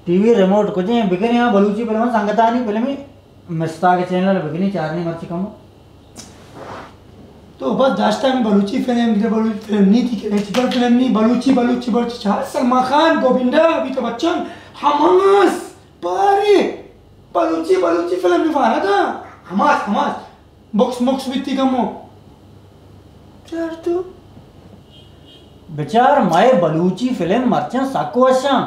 T V remote کجیں بکنی؟ ہاں، بلوچی فلم، سنگتانی فلمی مستاگ چینل بکنی، چارنی مرچی کمو۔ تو بس داشتہ ہمیں بلوچی فلم، دیدہ بلوچی فلم نہیں تھی کہ چپر فلم نہیں، بلوچی، بلوچی، بلوچی، چار سلمان خان، گووندا، امیتابھ بچن، حماس، پارے، بلوچی، بلوچی فلم نہیں فارا تھا، حماس، حماس، بکس مکس بیتی کمو۔ چار تو؟ بچار، مئے بلوچی فلم مرچاں سک وشاں۔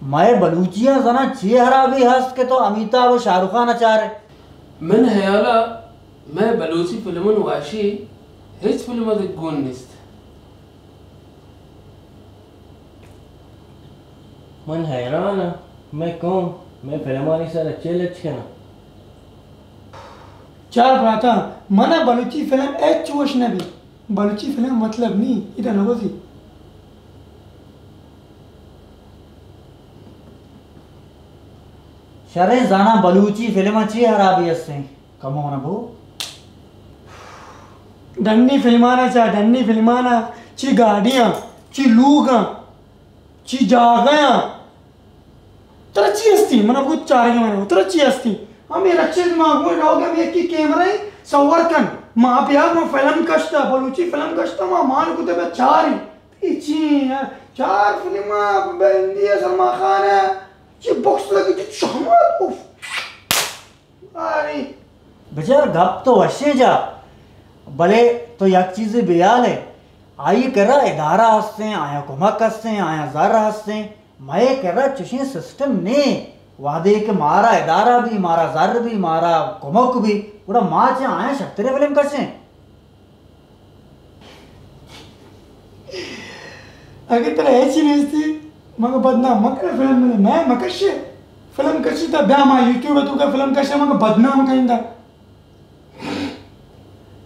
مئے بلوچیاں زنا چی ہرابی ہست کہ تو امیتابھ و شاہ رخ خان چارے؟ من ہیالا مئے بلوچی فلمن واشی ہچ فلم ء گون نیست۔ من حیران آں، مئے قوم مئے فلمانی سر ء چے لچ کناں۔ چار براتاں، من ء بلوچی فلم ہچ وش نہ بیت۔ بلوچی فلم مطلب نی، ادا نہ گوزی۔ شریں زاناں بلوچی فلم ء چی ہرابی ہستیں؟ کمو نہ بو۔ ڈنی فلمانا چا، ڈنی فلمانا چی گاڑیاں، چی لوگاں، چی جاگہاں۔ ترا چی ہستی؟ منا گوت چارگی منا گوت، ترا چی ہستی؟ ہمیں رچے ما گوئے لوگ ہم یکی کیمرہ سور کن۔ ما بیا ما فلم کشتا، بلوچی فلم کشتا، ما مان کو تے چاری۔ ای چی ہے؟ چار فلم بندی ہے سلمان خان ہے۔ چی بکس لگی تی چہمات اف۔ آئی۔ بچار گپ تو وشیں جا، بلے تو یک چیزے بیال ہے، آئی کرا ادارہ ہستیں، آیا کمک ہستیں، آیا زر ہستیں، مئے کرا چشیں سسٹم نے، وہدے کہ مارا ادارہ بھی، مارا زر بھی، مارا کمک بھی، گڑا ما چہ آیا شترے فلم کشیں۔ اگہ ترا ہچی نیستی، مگہ بدنام مکن فلم، مئے مکشے۔ فلم کشی تا بیا ما یوٹیوب تو کا فلم کشے، مگہ بدنام کئیں دا۔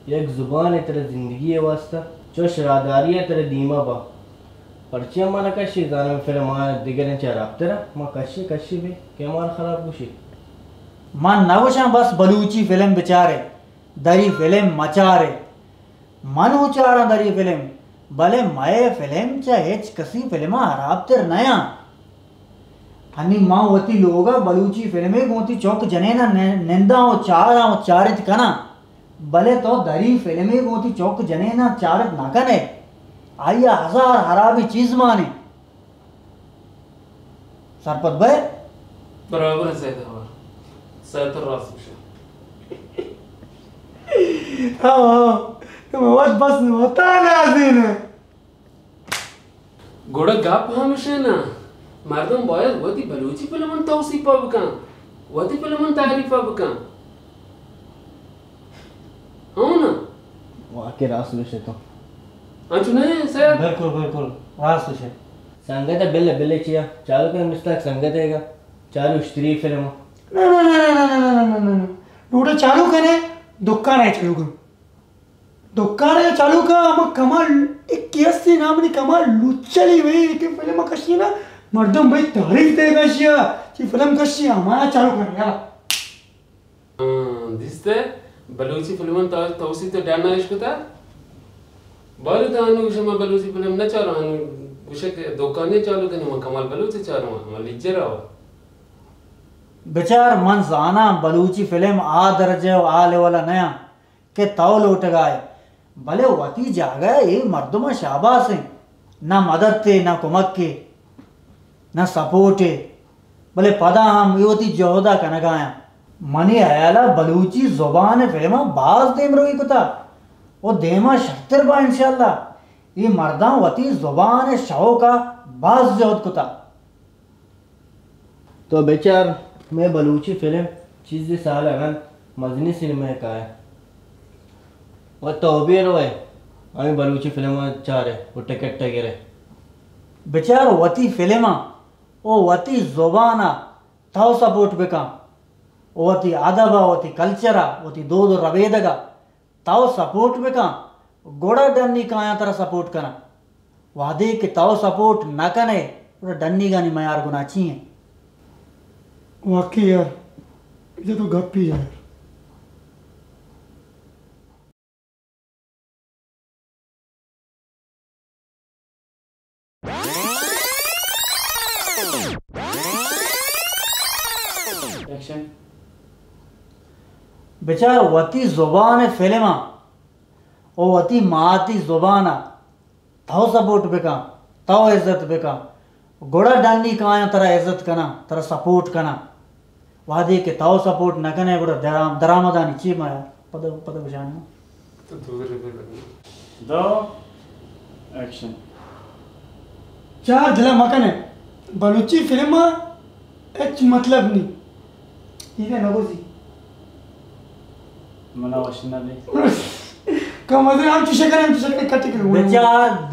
یک زبانے ترا زندگی ء واسطہ چوش راہداری ء ترا دیما با۔ پرچیا ما نہ کشی، زانم فلم آ دگریں چہ رابطہ را ما کشی کشی بے کہ مار خراب گوشی۔ من نہ گوشاں بس بلوچی فلم بچارے، دری فلم مچارے۔ من و چاراں دری فلم، بلے مئے فلم چہ ہچ کسی فلم ء ہراب تر نیاں۔ ہنی ما وتی لوگ ء بلوچی فلمے گوں وتی چک جنین ء ننداں و چاراں و چارت کناں، بلے تو دری فلمے گوں وتی چک جنین ء چارت نہ کن ئے، آئی ء ہزار ہرابیں چیز مان انت۔ سرپد بئے؟ برابر ہے سید احمد۔ سید تو راست گوشے۔ ہاں، ہاں۔ تو وت بس وتا نازین ہے۔ گڑا گپ ہمشے نا، مردم باید وتی بلوچی فلمن توسیپا بکن، وتی فلمن تعریفا بکن۔ ہو نا؟ واقعی راست گوشے تو۔ انچو نہ سید؟ بالکل، بالکل، راست گوشے۔ سنگت بل، بل چیا؟ چالو کن مستاک سنگت ہے گا۔ چالو اشتری فلم۔ نہ، نہ، نہ۔ ڈوڈا چالو کنے، دکان ہے چالو کن۔ دکان ء چالو کا، ہما کمال ایک کیستی نامنی کمال لچلی وے کہ فلم کشی نا، مردم بھائی تعریف دے گا شیا، چی فلم کشی ہمارا چالو کر یار۔ ہاں، دیستے بلوچی فلمن تو، توسی تو ڈانا اش کتا؟ بارے تو انو گوشے ما بلوچی فلم نہ چارو، انو گوشے کہ دکانے چالو کنی، ما کمال بلوچ چارو، ما لیجر آو۔ بچار من زاناں بلوچی فلم آ درجہ و آ لیول ء نیاں۔ کہ تو لوٹگائے، بلے وتی جاگہ ء اے مردماں شاباس انت، نہ مدد ء نہ کمک ء نہ سپورٹ ء، بلے پدا ہم اے وتی جہد ء کنگایاں۔ منی ہیال ء بلوچی زبان ء فلماں باز دیمروی کتا و دیما شرتر با انشاءاللہ۔ اے مرداں وتی زبان ء شوق ء باز جہد کتا۔ تو بچار، مئے بلوچی فلم چیزے سال ء رند مزنیں سینما ء کائے و تو بھی روئے ہمے بلوچی فلم ء چارے و ٹکٹ ء گرے۔ بچار، وتی فلم ء و وتی زبان ء تو سپورٹ بکن و وتی ادب ء وتی کلچر ء وتی دود و ربیدگ ء تو سپورٹ بکن، گڑا ڈنی کایاں ترا سپورٹ کناں۔ وہدے کہ تو سپورٹ نہ کن ئے، گڑا ڈنیگانی میار گناہ چی انت؟ واقعی یار، اے تو گپی یار۔ بچار، وتی زبان ءِ فلم ءَ و وتی ماتی زبان ءَ تو سپورٹ بکن، تو عزت بکن، گڑا ڈنی کایاں ترا عزت کناں، ترا سپورٹ کناں۔ وہدے کہ تو سپورٹ نہ کنے، گڑا درام-، درآمدانی چی ما پد، پد بجانو۔ دو، ایکشن۔ چار دلا مکنے، بلوچی فلم ءَ ہچ مطلب نہیں۔ ٹھیک ہے، نہ گوزی۔ منا وش نہ بی۔ کم از کم ہم چوشے کرے، ہم چوشے کرے، کٹی کرے۔ بچار